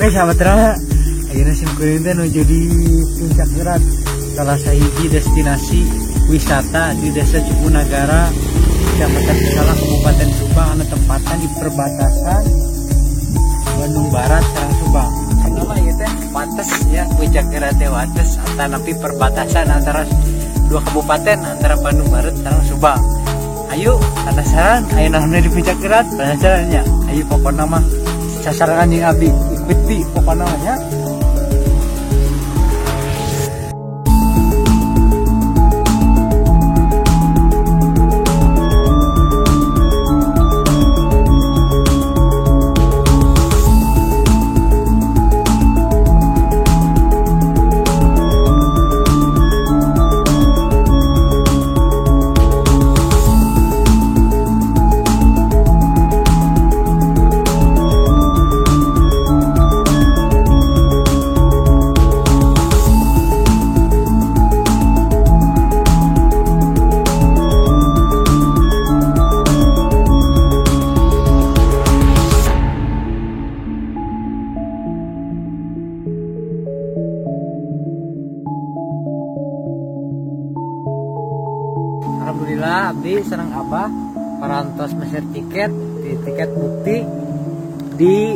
Oke sahabat Rama, ayeuna sim kuring teh nuju di Puncak Erat, salah sahiji destinasi wisata di Desa Cupunagara, Kecamatan Cisalak, Kabupaten Subang, anu tempatna di perbatasan Bandung Barat sareng Subang. Kenapa ieu teh wates ya, Puncak Erat teh wates atanapi perbatasan antara dua kabupaten, antara Bandung Barat sareng Subang. Ayo penasaran, ayo naon di Puncak Erat, penasaran nya. Ayo pokona mah sasarangan jeung abdi, ikuti pokona mah nya. Alhamdulillah abdi sareng abah parantos meser tiket di tiket bukti di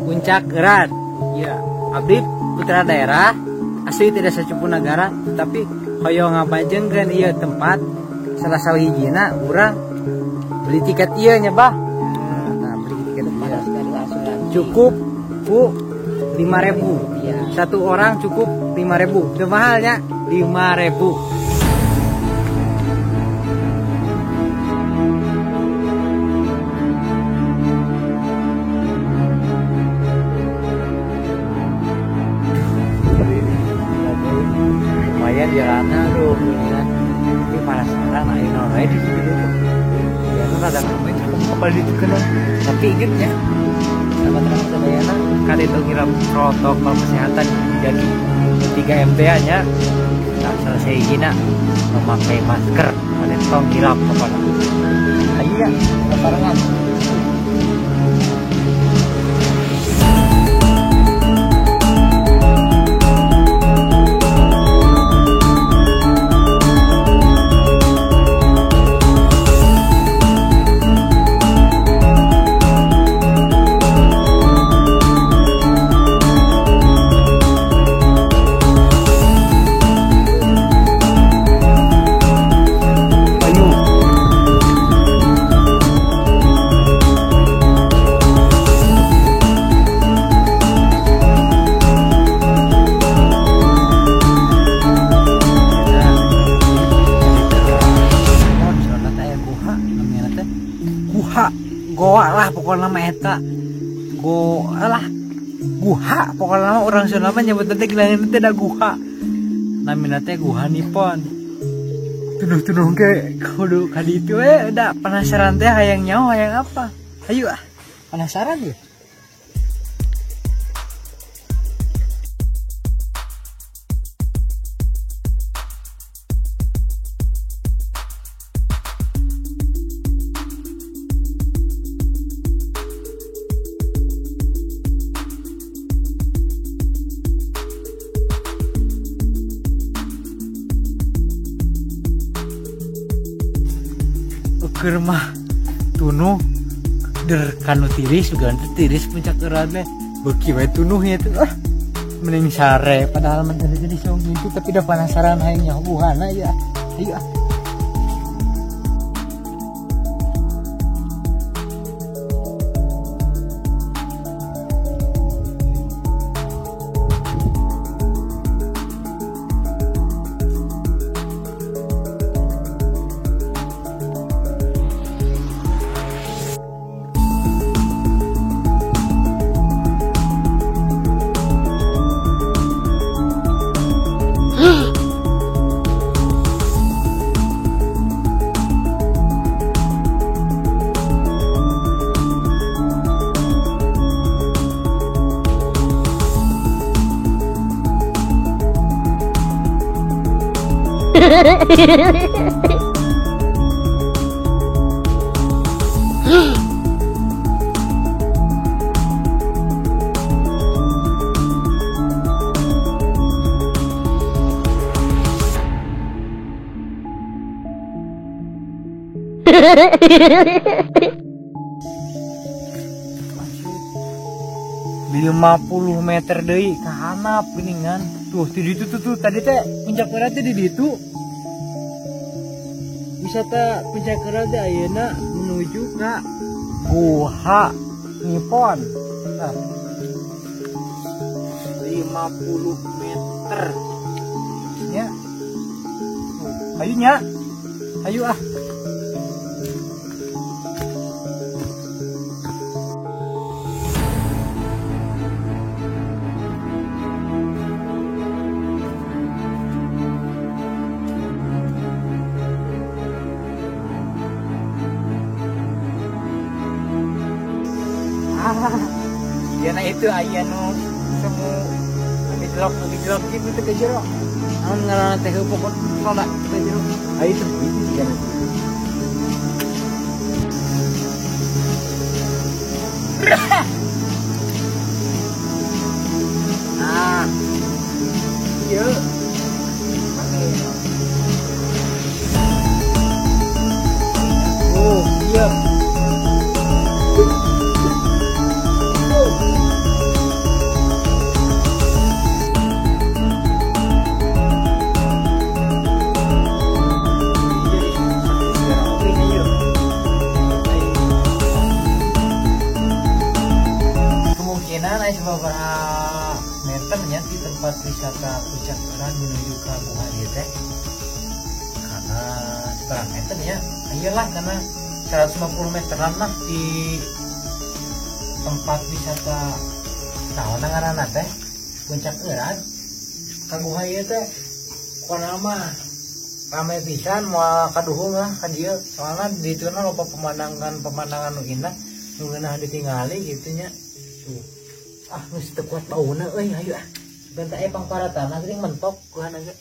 Puncak Erat. Iya, abdi putra daerah asli tidak Desa Cupunagara, tetapi hoyong ngabajengkeun ieu tempat salah sahijina urang beli tiket ieu nya bah. Nah, beli tiket ieu cukup ku 5.000. Satu orang cukup 5.000. Teu mahalnya 5.000. Lumayan jalannya aduh ya. Ini penasaran ayo naon di situ tuh. Ya nu rada rame kapal ditu kena. Tapi inget ya. Sahabat Rama sadayana kan itu kira protokol kesehatan jadi 3 MTA nya. Nah, selesai hina memakai masker, ada tong kilap pokoknya. Ayo ya, barengan. Goa lah pokoknya mah eta. Goa lah. Guha pokoknya mah urang Sunda mah nyebutna teh gelangan teh da guha. Namina teh Guha Nippon. Tunuh-tunuh ge kudu ka ditu we da penasaran teh hayang nyaho hayang apa. Ayo ah. Penasaran ya. Keur mah tunuh der kanu tiris ugan tiris Puncak Erat teh beuki we tunuh nya teh ah mending sare padahal mah tadi jadi song itu tapi udah penasaran hayang nyaho guhana ya. Ayo ah. Lanjut. 50 meter deui ka handap geuningan. Tuh di ditu tuh tadi teh Puncak Erat teh di ditu. Wisata Puncak Erat teh ayeuna menuju ka Guha Ngipon. Nah, 50 meter. Ya. Tuh, ayo nya. Ayo ah. Ya nah itu aya nu semu ngagejlok gitu teh ke jero. Naon ngaranna teh pokok roda teh jero. Ayo teh itu ya. Ah. Ieu. Oh, iya. Beberapa meternya di tempat wisata Puncak Erat menuju ke Guha ieu teh. Karena seberapa meter ya? Ayolah karena 150 meteran lah di tempat wisata naon ngaranna teh Puncak Erat ka Guha ieu teh. Pokona mah rame pisan moal kaduhung lah ka dieu. Soalna di ditu na loba pemandangan nu indah nu ngeunah ditingali kitu nya. Tuh. Ah, geus teu kuat bauna euy, hayu ah. Bentar aya pangparatana geuning mentok guhana ge.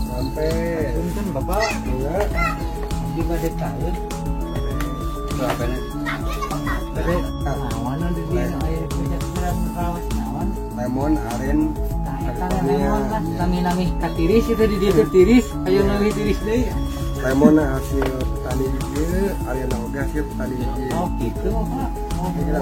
Sampai. Punten Bapak. Enggak. Di bade taeun. Berapa nih? Bade naon di dieu aya Puncak Erat rawas naon? Lemon, aren, Tah eta lemon lah, nami-nami katiris itu di dieu tiris, ayo nami tiris deui. Lemon hasil petani di dieu, aren oge hasil petani di dieu. Oh gitu Pak. Oh gitu.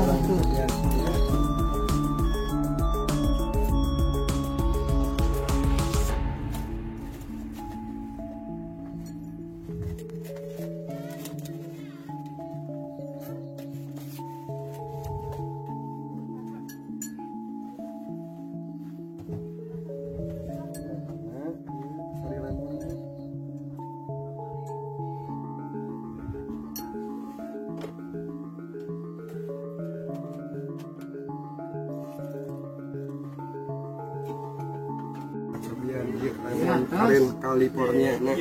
Lemon aren California nah.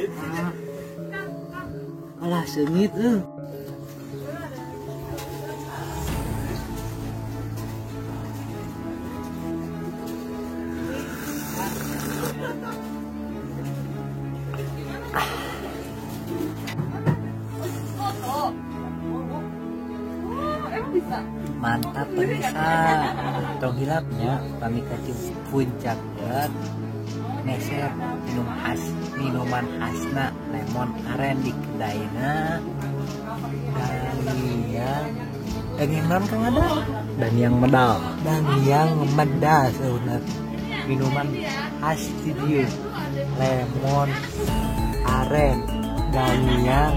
Alah seungit euy. Mantap pemirsa. Tong hilapnya pami ka Puncak Erat meser minum khas minuman khasna lemon aren di kedaina dan yang non kang ada dan yang medal sebenarnya minuman khas di dieu lemon aren dan yang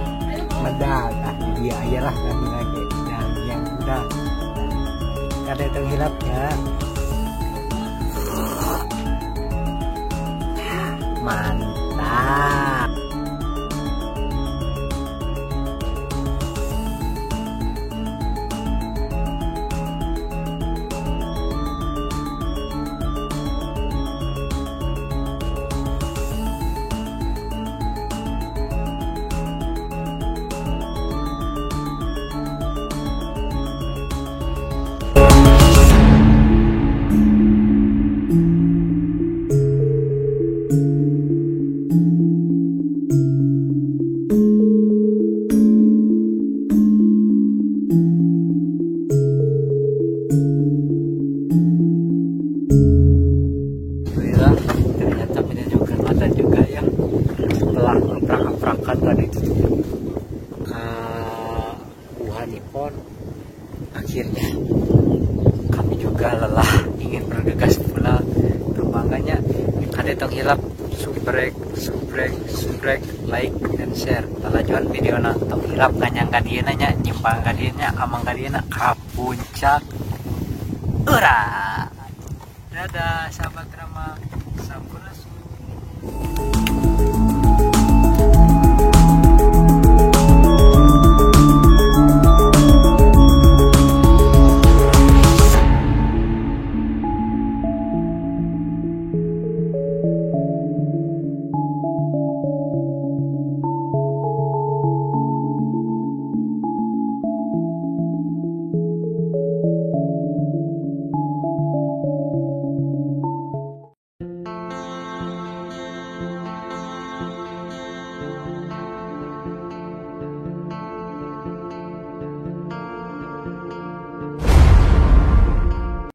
medal. Nah di dia ayalah kami lagi dan yang udah kada terhilapnya. Mantap. Bergegas pulang. Tuh, makanya kade tong hilap subrek, subrek, subrek, like and share. Talajuan video na, tong hilap nganyang ka dieu nya, nyimpang ka dieu nya, amang ka dieu nya, ka Puncak Urat. Dadah, sahabat drama. Sampurasun.